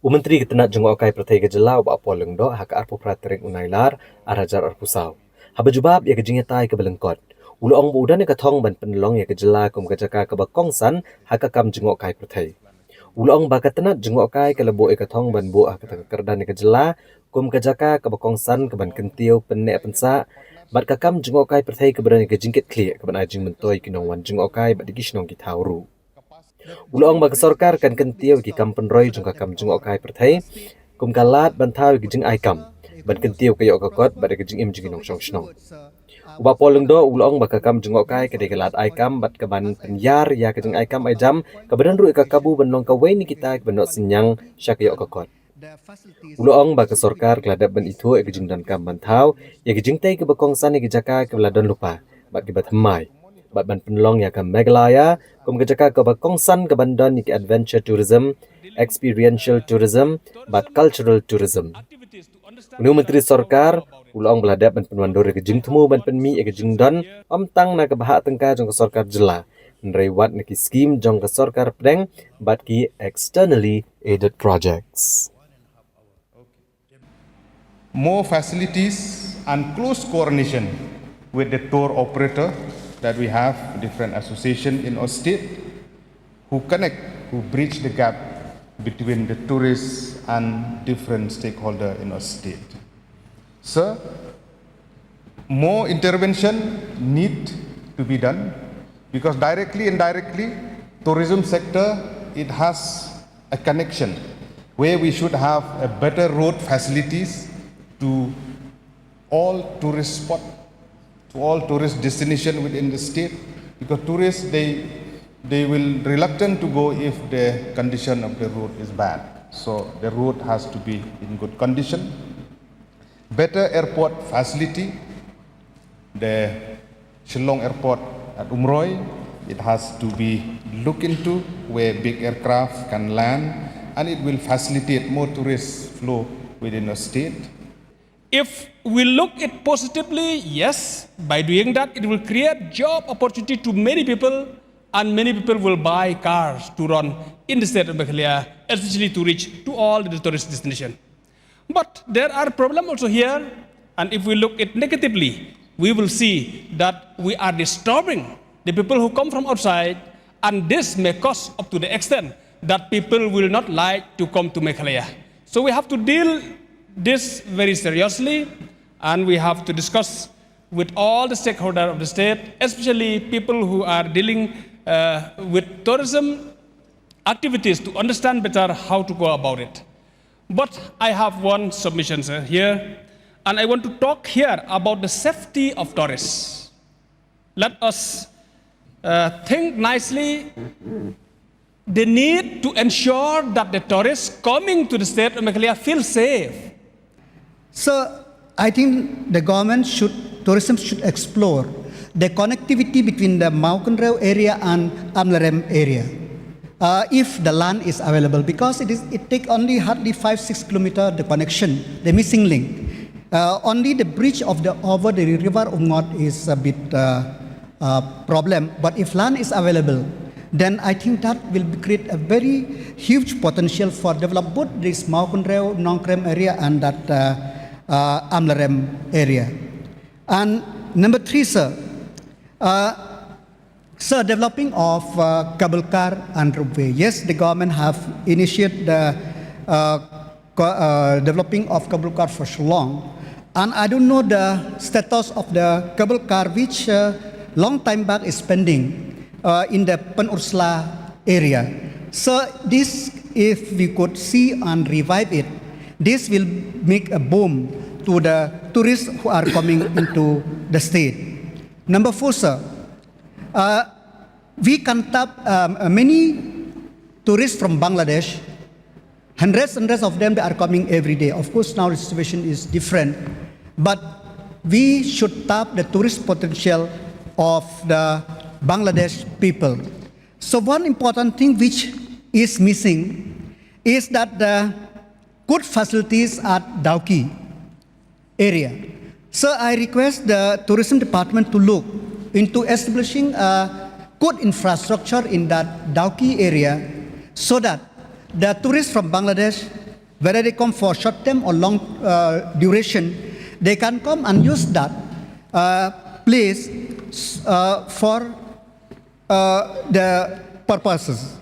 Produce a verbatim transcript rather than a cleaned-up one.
U Myntri ka tnat jngohkai pyrthei ka jylla u Bah Paul Lyngdoh ha ka arphew phra tarik u Nailar ar hajar arphew saw, haba jubab ïa ka jingïatai kaba lyngkot, u la ong ba u don ïa ka thong ban pynlong ïa ka jylla kum ka jaka kaba kongsan ha ka kam jngohkai pyrthei. U la ong ba ka tnat jngohkai ka la buh ïa ka thong ban buh ha kata ka kyrdan ïa ka jylla kum ka jaka kaba kongsan kaban kyntiew, pynneh pynsah bad ka kam jngohkai pyrthei kaba don ïa ka jingkitkhlieh kaban ai jingmyntoi ki nongwan jngohkai bad ïa ki shnong ki thaw ruh. U la ong ba ka sorkar kan kyntiew ïa ki kam pynroi jong ka kam jngohkai pyrthei kum ka lad ban thaw ïa ka jingai kam, ban kyntiew ka ïoh ka kot bad ïa ka jingim jong ki nongshong shnong. U Bah Paul Lyngdoh u la ong ba ka kam jngohkai ka dei ka lad ai kam bad kaban pynïar ïa ka jingai kam ai jam, kaba don ruh ïa ka kabu ban long kawei na kita kiba noh synñiang sha ka ïoh ka kot. U la ong ba ka sorkar ka la dep ban ithuh ïa ka jingdonkam ban thaw ïa ka jingtei kaba kongsan ïa ka jaka kaba la don lypa bad kiba thymmai, bad ban pynlong ïa ka Meghalaya kum ka jaka kaba kongsan kaban don ïa ki adventure tourism, experiential tourism bad cultural tourism. Une u myntri sorkar u la ong ba la dep ban pynwandur ïa ka jingthmu ban pynmih ïa ka jingdon, ym tang na ka bhah tyngka jong ka sorkar jylla, hynrei wat na ki skim jong ka sorkar pdeng bad ki externally aided projects. More facilities and close coordination with the tour operator that we have, different association in our state, who connect, who bridge the gap between the tourists and different stakeholder in our state. Sir, more intervention need to be done, because directly, indirectly, tourism sector, it has a connection where we should have a better road facilities to all tourist spot, to all tourist destination within the state, because tourists, they, they will reluctant to go if the condition of the road is bad. So the road has to be in good condition. Better airport facility, the Shillong Airport at Umroi, it has to be looked into where big aircraft can land and it will facilitate more tourist flow within the state. If we look it positively, yes, by doing that, it will create job opportunity to many people, and many people will buy cars to run in the state of Meghalaya, especially to reach to all the tourist destination. But there are problems also here, and if we look it negatively, we will see that we are disturbing the people who come from outside, and this may cause up to the extent that people will not like to come to Meghalaya. So we have to deal this very seriously, and we have to discuss with all the stakeholders of the state, especially people who are dealing uh, with tourism activities, to understand better how to go about it. But I have one submission, sir, here, and I want to talk here about the safety of tourists. Let us uh, think nicely the need to ensure that the tourists coming to the state of Meghalaya feel safe. So I think the government should, tourism should explore the connectivity between the Mawkynrew area and Amlarem area. Uh, if the land is available, because it is it take only hardly five six kilometer the connection, the missing link. Uh, only the bridge of the over the river Umngot is a bit uh, uh, problem. But if land is available, then I think that will create a very huge potential for develop both this Mawkynrew, Nongkrem area and that uh, uh, Amlarem area. And number three, sir, uh, sir, developing of uh, cable car and roadway. Yes, the government have initiated the uh, uh, developing of cable car for Shillong. And I don't know the status of the cable car which uh, long time back is pending uh, in the Pynursla area. So this, if we could see and revive it, this will make a boom to the tourists who are coming into the state. Number four, sir, uh, we can tap um, uh, many tourists from Bangladesh. Hundreds and hundreds of them, they are coming every day. Of course, now the situation is different, but we should tap the tourist potential of the Bangladesh people. So one important thing which is missing is that the good facilities at Dawki area. So I request the tourism department to look into establishing a good infrastructure in that Dawki area so that the tourists from Bangladesh whether they come for short term or long uh, duration, they can come and use that uh, place uh, for uh, the purposes.